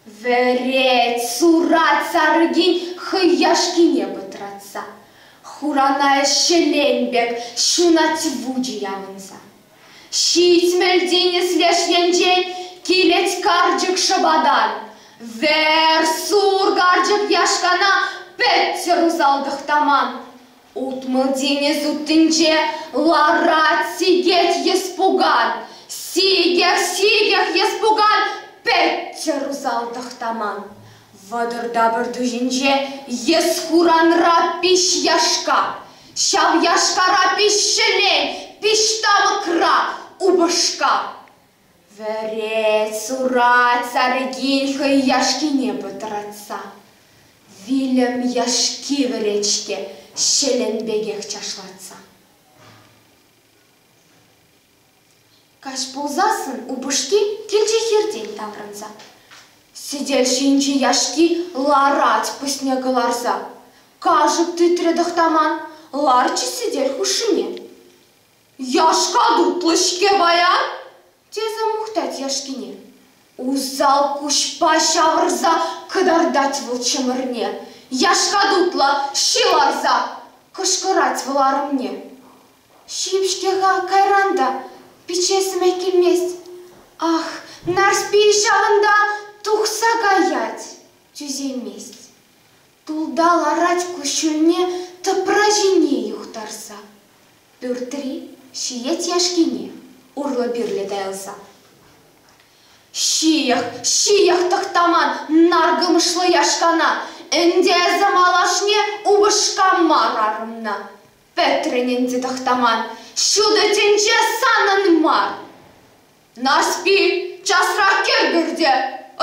Вӗрет, сурать саркин хӑй яшкине пӑтратса. Хурана ҫӗлен пек ҫунать вучӗ явӑнса. 70 тинӗс леш енчен килет карчӑк шӑпатан. Вӗр сур карчӑк яшкана пӗттӗр усал тӑхтаман. 60 тинӗс уттинче ларать сикет йӗспукан. Сикех-сикех йӗспукан пӗттӗр усал тӑхтаман. 30 та пӗр ту ҫинче йӗс хуранра пиҫ яшка. Ҫав яшкара пиҫ ҫӗлен, пиҫ тамӑкра упӑшка. Вӗрет, сурать саркин хӑй яшкине пӑтратса. Вилӗм яшки вӗрет-ҫке ҫӗлен пекех чашлатса. Каҫ пулсассӑн упӑшки килчӗ хиртен таврӑнса. Сӗтел ҫинчи яшки ларать пуҫне кӑларса. Кашӑк тытрӗ Тӑхтаман, ларчӗ сӗтел хушшине. «Яшка тутлӑ-ҫке паян!» тесе мухтать яшкине. Усал куҫпа ҫавӑрса кӑтартать вӑл чӑмӑрне. «Яшка тутлӑ, ҫи ларса!» кӑшкӑрать вӑл арӑмне. Ҫип-ҫке-ха кайран та пиччесӗмех килмест. Ах, Нарспи ҫавӑнта тухса каять, тӳсеймест. Тулта ларать куҫҫульне тӑпра ҫине юхтарса. Пӳртри ҫиет яшкине урлӑ-пирлӗ тайӑлса. Ҫиех, ҫиех тӑхтаман наркӑмӑшлӑ яшкана, ӗнтӗ эсӗ малашне упӑшка мар арӑмна. Пӗтрӗн ӗнтӗ тӑхтаман, ҫутӑ тӗнче санӑн мар. Нарспи, часрах кӗр пӳрте,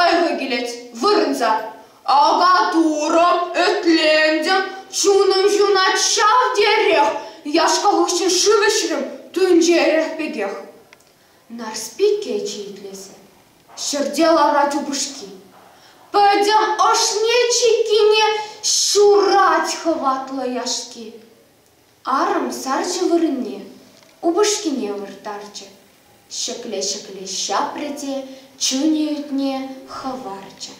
ыйхӑ килет, вырӑнсӑр. Ака турӑм, этлентӗм, чунӑм ҫунать ҫав терех, яшка хыҫҫӑн шыв ӗҫрӗм, тӗнче эрех пекех. Нарспи кӗчӗ итлесе. Ҫӗрте ларать упӑшки. Пӗтӗм ӑшне-чиккине ҫурать хӑватлӑ яшки. Арӑм сарчӗ вырӑнне, упӑшкине вырттарчӗ. Ҫӗкле-ҫӗкле ҫапрӗ те чунӗ ӳтне хӑварчӗ.